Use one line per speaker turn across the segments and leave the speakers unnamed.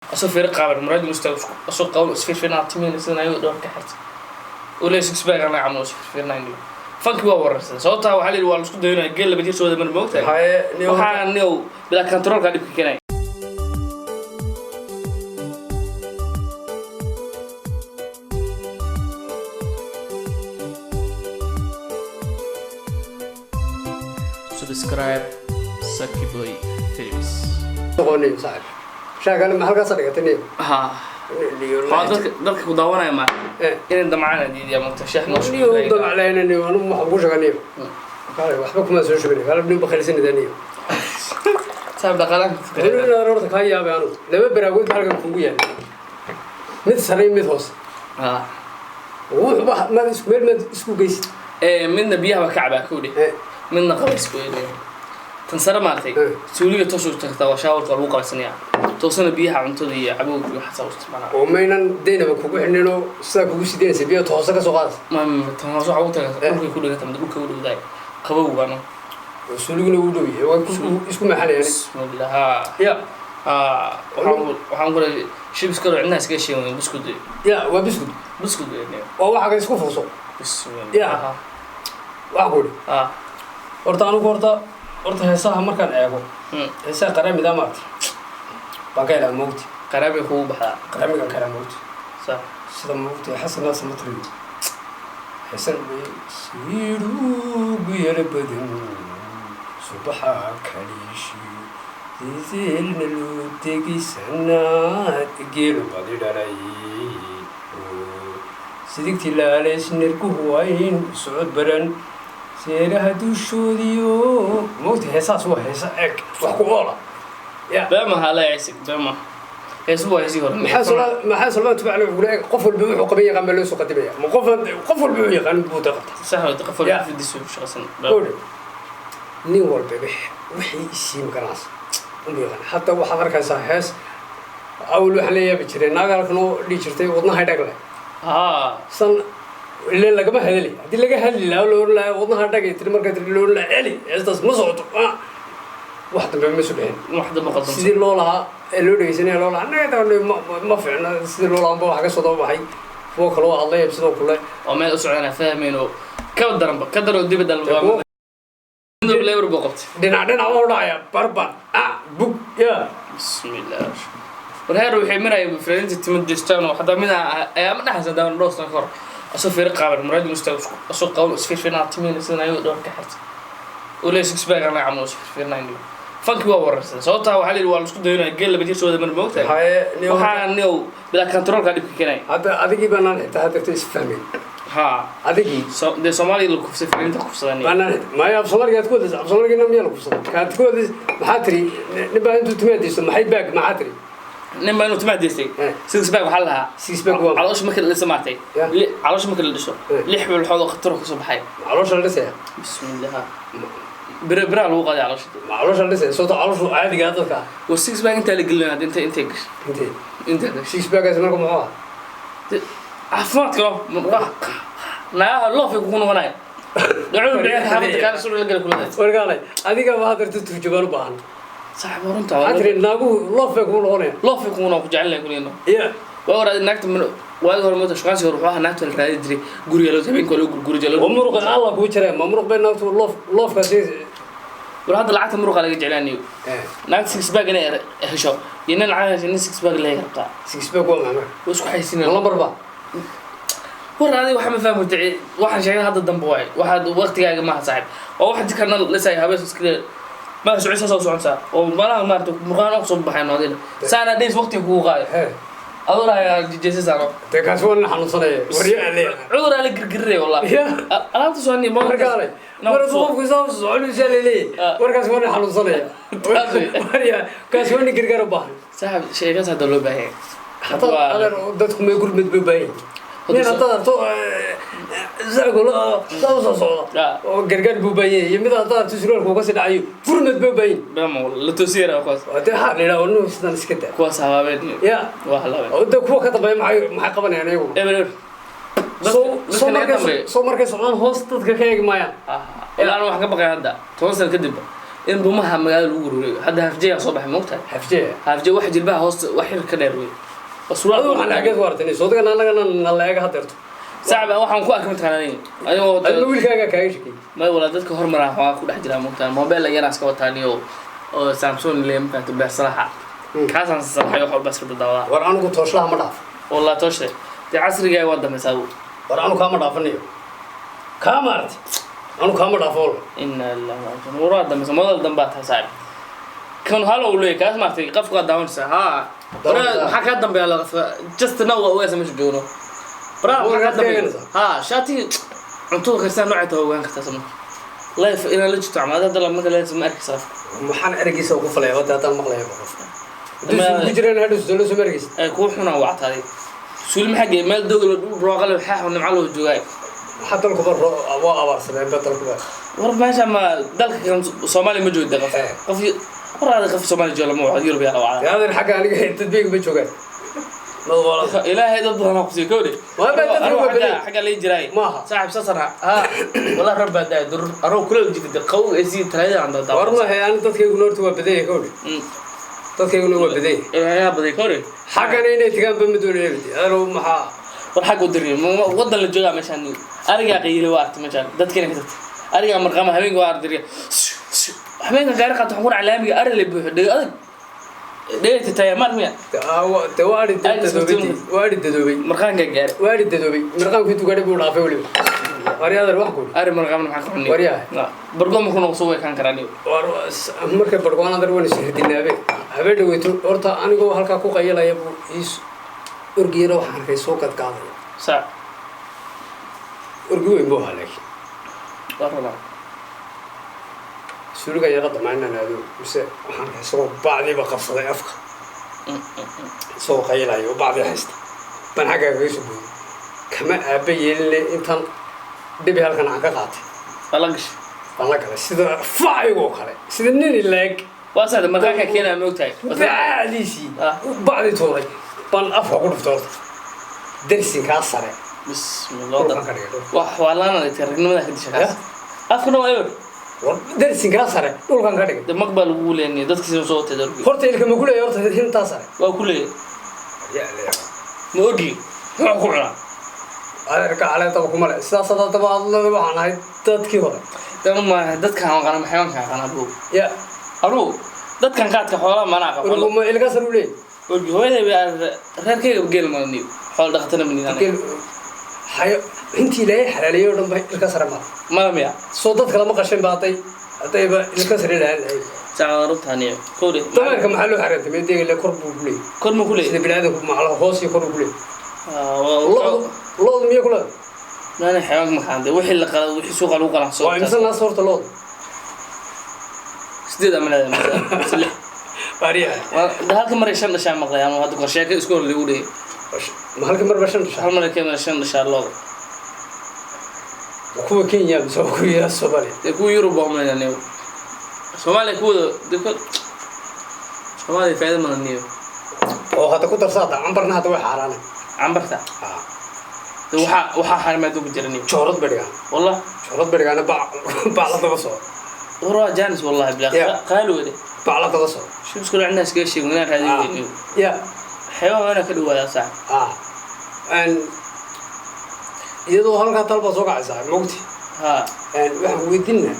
Asoo fiiro qaaban muraad mustaag asoo qaban isfiirfiirnaa timiina sidan ayuu dhowr ka xirtay ule six pack anaa camal isfiirfiirnaa. Fanki waa wararsan sababtaa waxaa la yidhi waa la isku daynaya geel laba jir soo wada mar moogtahay.
Haye niyo.
Waxaa niyow bilaa controlka dhibka keenaya. Subscribe Saki Boy Films.
Noqonayo saaxib, shaagana ma halkaas dhigatay niyo?
Ha.
Niyo.
Waa dadka ku daawanaya ma inay damcaan diidiya moogta sheekh noo.
Niyo damaclayna niyo, anigu waxaan kuu sheegaa niyo. Kale waxba kuma soo shubin, kale niyo bakhaylisanida niyo.
Saaxib, dhaqaalaan.
Anigu horta kaa yaabay, anigu laba baraagood baa halkan kugu yaalla, mid sare iyo mid hoose.
Ha.
Wuxuba maad isku meel maad isku geysid.
Midna biyaha baa ka cabaa kowdhe, midna qabays weyn. Tan sare maartay suuliga toos u tagtaa, waa shaawarka lagu qabaysanayaa, toosna biyaha, cuntada iyo cabowga iyo waxaas u isticmaalaa.
Oo maynan deynaba kugu xidhninoo sidaa kugu sideynaysa biyo ta hoose ka soo qaadaysa?
Ma tan hoose waxaa ugu tagata dhulkay ku dhigata, dhulka u dhowdaay qabow baano.
Oo suuliguna uu dhow yahay, waa isku maxalayaan.
Bismillah, ha.
Ya.
Ha, waxaan ku leeyahay shibs karo cidna iskaga sheegin weyn buskud.
Ya, waa biskud.
Buskud weyn.
Waa waxa ka isku fuuso.
Bismillah.
Ya. Waxaan ku idhi
ha.
Horta anigu horta heesaha markaan eego, heesaha qaraamida maarta baan ka helaa moogti.
Qaraabay kugu baxdaa.
Qaraamigaan ka helaa moogti.
Sax.
Sida moogti Xasan Naasa Matriyo heesan siidhuugu yara badan subaxa kaliishi diiseelna loo tegisanaad geelu badi dhalay sidigtii laaleys nirkuhu wayn socod baran seeraha dushoodiyo moogta. Heesaas waa heesa eeg wax ku oola ya.
Beema ha leeyahay, beema heesu waa heesii hore.
Maxaa Salmaan Tubacli wuxuu leeyahay qof walba wuxuu qaban yaqaan baa loo soo qadimaya, ma qof walba wuxuu yaqaan buu da qabtaa.
Sax way qof
Ya.
walba fidisu shaqsan.
Oodhe, nin walba wixii isiim ganaas unbu yaqaan. Hadda waxaad arkaysaa hees awal waxaan la yaabi jiray naag halkan oo dhihi jirtay wadnaha dhag leh.
Ha.
San ileen lagama hadlay, haddii laga hadli lahaa loo oran lahaa wadnaha dhagay tiri, markaa tiri loo oran lahaa celi heestaas ma socoto. Wax dambe ma soo dhexin.
Wax dambe qaldan.
Sidii loo lahaa ee loo dhegeysanaya loo lahaa annaga taa ma fiicna, sidii loo lahaa unba wax ka soo daba baxay kuwo kale oo hadlay sidoo kale.
Oo meel u socdana fahmayn oo ka daranba ka daro dibadda leber buu qabtay.
Dhinac dhinac waa u dhacaya barbar bug ya.
Bismillah, war heer waxay marayeen fanaaniinta timid distaan oo xataa mid ayaa ma dhaxaysa daawan dhowr sano ka hor asoo fiiro qaaban muraad mustaag asoo qaban isfiirfiirnaa timiina sidan ayuu dhowr ka xirtay ule six pack anaa camal isfiirfiirnaa. Fanki waa wararsan sababtaa waxaa la yidhi waa la isku daynaya geel laba jir soo wada mar moogtahay.
Haye niyo.
Waxaa niyow bilaa controlka dhibka keenaya.
Hadda adigii baanaan xitaa hadda isfahmayn.
Ha.
Adigii.
Dee Soomaaliya la kufsay, fanaaniinta kufsadan.
Baanaan maya, af Soomaaliga aad ku hadlaysa, af Soomaaligana miyaa la kufsaday kaad ku hadlaysa? Maxaa tiri nin baa intuu timaadayso maxay baag maxaa tiri?
Nin baa inuu timaha deystay. Six pack waxaa la lahaa.
Six pack waa
caloosha marka la dhiso maartay.
Ya.
Caloosha marka la dhiso lix walxood oo khatar oo kasoo baxay.
Caloosha la dhisaya.
Bismillah, bira biraa lagu qaaday caloosha.
Ma caloosha la dhisaya sababta calooshu caadiga ah dadka.
Waa six pack intaa la gelin hadda inta intay gashay.
Intee?
Intaa gashay.
Six packaas marka muxuu ah?
Caafimaadka loo naagaha loofay kugu noqonaya dhacuu dhacay xaafadda kaala soo la gala kulada.
Wargaalay adiga ba hadda turjubaan u baahan.
Saaxiib, runta.
Maxaa tiri naaguhu loof bay kugu noqonaya?
Loofay kugu noqon ku jecel lahay kulino.
Ya.
Waa waraadi naagta waagi hore moota shaqaansi hore wuxuu ahaa naagta la raadi jiray guriga loo habeenka waa loo gurguri jiray.
Waa muruqa Allah kuu jiray, ma muruq bay naagtu loof loofkaasi?
War hadda lacagta muruqa laga jeclaanayo. Naagta six pack inay hesho iyo nin lacag hesho, nin six pack laga rabtaa.
Six pack waa maxay marka?
Waa isku xaysiinaya.
Lambar ba.
War adiga waxa ma fahmi kartid, waxaan sheegay hadda dambe waaye waxaad waqtigaaga maaha saaxiib oo waxa jikana lisay habees iska ma socon soo soconsaa oo malaha maarata murqaan oo soo baxay noodina saana dhays waqtiga kugu qaaday adoo lahaa jijeysa saano.
Dee kaasi waa nin xanuunsanaya waryo alle.
Cudur ala girgiray wallah.
Ya.
Alaabta soo ni
wargaalay mar hadduu qofku saa u soconaysaa laleeyahay warkaasi waa nin xanuunsanaya.
Taas wey.
Warya kaasi waa nin gargaar u baahan.
Saaxiib, sheegaas hadda loo baahan yahay.
Hataa adeer dadku may gurmad bay u baahan yihiin, nin haddaad arto saagula saa u soo socda oo gargaar buu baahan yahay, iyo mid haddaad arto surwaalku uga sii dhacayo gurmad bay u baahan yihiin.
Bama la toosiyara kuwaas.
Waa dee haa la yidhaha nuhu sidan iska daa.
Kuwaas habaabeen.
Ya.
Waa halaabeen.
Oo dee kuwa ka dambeeya maxay qabanayaan iyagu?
Eber eber.
Soo soo markay soo markay socdaan hoos dadka ka eegi maayaan.
Ilaa aan wax ka baqay hadda 10 sano kadib In bumaha magaalada lagu wareego hadda hafjeyaa soo baxay, moogtahay?
Xafjee.
Hafje wax jilbaha hoosta wax yar ka dheer wey. Waa surwaal.
Adigu waxaan xageed ku artay soodagana annagana na leega hadeerto.
Sacba waxaan ku arkay mataqaanaa anigoo
Adiga wiilkaagaa kaaga shakiyey.
May walaa, dadka hormaraa waxaa ku dhex jiraa, moogtahay, mobile yaraan iska wataa niyo oo Samsung le, mafahanto, beer salaxa kaasaan salaxay, wax walba iska dadaawadaa.
War anigu tooshlaha ma dhaafo.
Wallah tooshe dee casrigaa waa dambaysaa bu.
War anu kaama dhaafanayo, kaa maarti anu kaama dhaafo walla.
Inna lillahi wa inna ilaihi, war waa dambaysa, modal dambaa tahay saaxib. Kan hal uu leeyahay kaas maartay, qofka waa daawanaysaa haa.
Daawanaysaa.
Maxaa kaa dambeeya la qofka just now waa ogaasa meesha joogno braa, maxaa kaa
Warkaad ka
dambeeya?
eeganaysaa?
Haa, shaatiga cuntada karsaan noocay tahay ogaan kartaa sama life inaan la jirto camal hadda marka lees ma arkaysa qofka.
Maxaan ereygiisa ugu falaya wada haddaan maqlaya qofka hadduu ku jiraan hadhow soo soo margeysa.
Ay kuu xunaan wactaaday suuli maxaa geeyay meel doog la dhul barwaaqo leh, xaaxo nimco loo joogaay.
Maxaa dalkuba waa abaarsadeen ba dalkuba.
War meesha ma dalka kan Soomaaliya ma joogda qof.
Eh.
Qof war qof Soomaaliya jooga lama wacdo, Yurub yaa la wacdaa.
Dee adeer xagga aniga dadbeyga ma joogaan madwalada.
Ilaahay dad badan ku sii kowde.
Waa baa dadka waa badan.
Xagga lay jiray.
Maaha.
Saaxiib sasana ha wallahi rab baa daa dur aroo kula jikada qaw ee sii talaada aan daa.
War ma hay, ani dadkayguna horta waa badan yahay kowdhe, dadkayguna waa badan yahay.
Ilaahay baday kowde.
Xaggana inay tagaan ba ma doonaya adeer, maxaa?
War xag u dirni wadan la joogaa meeshaan arigaa qayili waa aragtay meeshaan dadkina ka tagtay arigaa marqama habeenka waa ardiriya habeenka gaari qaata waxaan ku dhacay laamiga ari la buuxo dhego adag dhegayta taaya maarmiya.
Dee waa adhi dadoobay, waa adhi dadoobay.
Marqaanka gaari.
Waa adhi dadoobay, mirqaanku intuu gaadhay buu dhaafay weliba. War adeer wax kuuri.
Ari marqaamna maxaa ka cunay?
Waryahay.
Bargooma ku noqso way kaan karaan.
War markay bargoon adeer waan ishirdinaabe habeen dhaweyto horta anigoo halkaa ku qayalaya buu iis orgiyana waxaan arkay soo gadgaadaya.
Saa.
Orgi weyn buu ahaa laakiin.
Waa rabaa.
Suuliga yara damaanaan aado mise waxaan arkay isagoo bacdiiba qabsaday afka, isagoo qayalaya oo bacdii haysta baan xaggaa kaga soo booday, kama aaba yeeline intan dhibi halkan aan ka qaatay.
Waa la gashay.
Baan la galay sida faayigoo kale, sida nin leeg.
Waa saxda, marqaanka keenaa ma ogtahay?
Bacdiisii
Ah.
bacdii tuuray baan afka ku dhuftay horta darsinkaa sare.
Bismillah.
Dhulkan ka dhigay dhulka.
Wax waa laana dhigtay ragnimada ka disha kaas afkuna waa eber.
War darsinkaa sare dhulkan ka dhigay.
De mag baa lagu leeniyay dadkiisa soo watay darbi.
Horta ilka ma kuleeya horta hintaa sare?
Waa ku leeyahay.
Ya leeyahay.
Ma ogi muxuu ku cunaa?
Adeerka caleentaba kuma le sidaas hadaba adlada waxaan ahay dadkii hore.
Dan ma dadkaan aqaana, ma xayawaanka aqaana buu?
Ya.
Anuu dadkan qaadka xoolaha mana aqaan.
Orgu ma ilka sare u leeyahay?
Orgi hooyaday bay reerkayga geel ma niyo, xoolo dhaqatana ma niyo.
Geel hayo intii ilaahay xalaaleeyey oo dhan ba ilka sare ma
mala miya?
Soo dadka lama qashin ba hadday haddayba ilka sare lahaan lahayd.
Sacada runtaaniyo kowde.
Dameerka maxaa loo xareentay meedeega le kor buu ku leeyahay.
Kor ma ku
sida
leeyahay?
biniaadamku maclaha hoos iyo kor buu ku leeyahay. Lo'du lo'du miya ku leedahay?
Maana xayawaanka ma qaande wixii la qala, wixii suuqa lagu qalan soo.
Waa imse naas horta lo'du?
8 ama leedahay mise 6.
Baariyaha.
Halka maray 5 dhashaa maqlay ama hadda kor sheeko isku hor lagu dhigay.
Ma halka marba 5 dhashaa?
Hal maray ka 5 dhashaa looda.
Kuwa Kenya mise waa kuwa Soomaaliya?
Dee kuwa Yurub baa umaleynaa niyo, Soomaaliya kuwada dee Soomaaliya faa'iido madan niyo.
Oo hadda ku darsa hadda cambarna hadda way xaaraanay.
Cambarta?
Ah.
Dee waxaa xaarimaa adduunka jira niyo.
Joorad bay dhigaan.
Wallah.
Joorad bay dhigaan, bac bac la daba socdo.
War waa jaanis wallahi bilaa.
Yeah.
Qaali wade.
Bac la daba socdo.
Shib isku dhacna iskaga sheego inaan raadiyo niyo.
Ya.
Xayawaan waana ka dhawaadaa saax.
Ah. Iyadoo halkaa tal baa soo kacaysaa mogti.
Haa.
Waxaan weydiinaa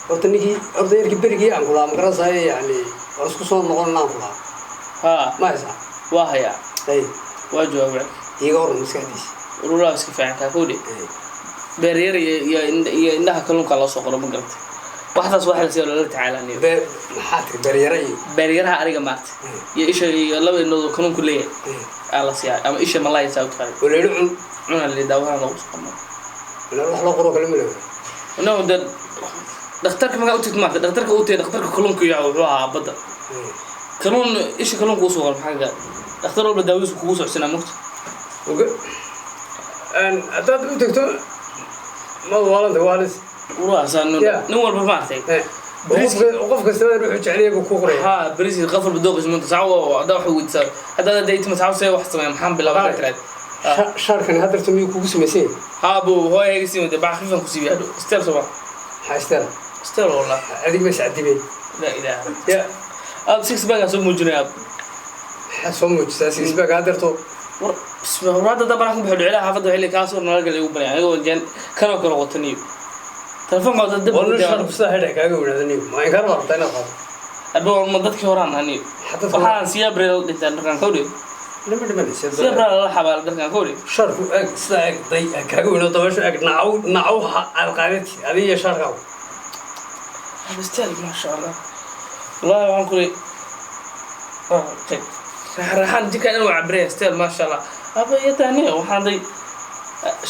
horta ninkii horta yarkii berigii aan kulaa ma garanaysaay, yani waan isku soo noqon aan kulaa.
Haa.
Ma haysaa?
Waa hayaa.
Ay.
Waa jawaab wacay.
Iiga waran maskaxdiisa.
Ururaha iska fiican kaa kowdhe. Beeryar iyo iyo indhaha kalluunka loo soo qoro, ma garatay, waxdaas waxa la siiyo loola tacaalaa niyo.
Be maxaa tiri beeryara iyo?
Beeryaraha ariga maartay iyo isha iyo laba indhood oo kalluunku leeyahay aa la siiyaa ama isha malaay saa u taqaanid.
Oo layidhi cun.
Cuna la daawahan loogu soo qoro.
Ilaa wax loo qoro kale ma leeyahay.
No de dhakhtarka markaa u tagto maartay, dhakhtarka u tagay dhakhtarka kalluunka iyo wuxuu ahaa badda kalluun isha kalluunka usoo qoro, maxaa gaar dhakhtar walba daawadiisu kugu socodsinaa mugta.
Oga haddaad u tagto ma waalanta waa halis.
Urahaasaa nin
Yeah.
nin walba maartay.
Qof kastaba wuxuu jecel yahay buu ku qoraya.
ها بريسي قفل بدوق اسمه تسعة وده وحود سر هذا ده يتم 9 سنة واحد سنة محمد بالله
Right.
ترى.
Shaarkani haddarta miyuu kugu samaysan yahay?
ها بو هو هيك سيم ده بعرف كيف نكسب هذا ستيب سبعة.
Maxaa isteela?
Still wallah.
Adig ma iscadibeen.
Laa ilaaha.
Ya.
Aad six pack aan soo muujinaya.
Maxaa soo muujisaa six pack haddeerto?
War bismillah, war hadda dabana ku baxo dhicilaa xaafadda xilli kaas war nala galay ugu baray anigoo jeen kanoo kale wataniyo telefoonka wada dib.
Walna sharku sidaa xidha kaaga weynaadaniyo ma inkaar baa rabtaa inaad qaado?
Aba ma dadkii horaan aniyo.
Maxaa dadka
waxaan siyaa breel dhintaan dharkan kawdhi.
Lama dhimanaysa.
Siyaa breel la xabaal dharkan kawdhi.
Sharku eeg, sidaa eeg, day kaaga weynaado dabayshu, eeg nacaw nacaw aad qaadati adiga iyo sharkaagu.
Abastel, maasha Allah, wallahi waxaan ku leey raaxaan jirkaan inuu cabiraya. Stel, maasha Allah, aba yataaniyo waxaan day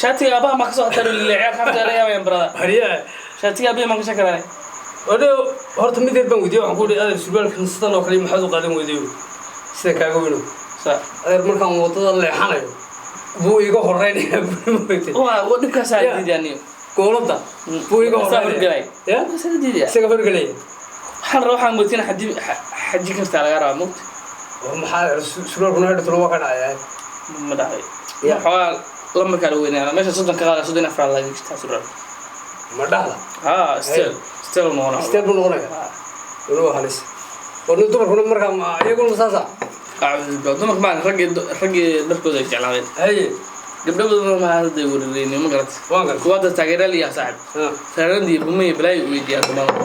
shaatiga aabaha ma kasoo qataa lileecyaa xafta la yaabayaan barada.
Hariyaa.
Shaatiga aabaha ma ka shakarane.
Odho horta mid yar baan weydiiyey, waxaan ku ihi: adeer, surwaalkan sidan oo kale maxaad u qaadan weydayo sida kaaga weyno?
Sa.
Adeer, markaan waddada leexanayo buu iga horeynayaa, buuri.
Waa dhibkaasaa.
Ya.
Diidaaniyo.
Gooladda buu iga
saa
horeynaya.
Horgelay.
Ya.
Dhibkaasaa diidaya.
Isaga horgelaya.
Waxaan rabaa, waxaan moodin xaji xaji kartaa laga rabaa mugta.
Oo maxaa surwaalkuna hadhatuna waa ka dhacayaa.
Ma dhacay.
Ya.
Xoogaa lambarkaa la weynaana meesha 30 ka qaada, 34 laga jirtaa surwaal.
Ma dhahda?
Ha, stel stel noqonaa.
Steel buu noqonayaa weli, waa halis. Oo nin dumarkuna markaa iyaguna saasa.
Acuudu billah, dumarka maan raggii dharkooda ay jeclaadeen.
Haye.
Gabdho badan ma hadda wereereyni, ma garat?
Waan gartay.
Kuwa hadda taageeraal iyo saaxib
Ah.
fanaanadii bumay balaayo weydiiyaa dumarka.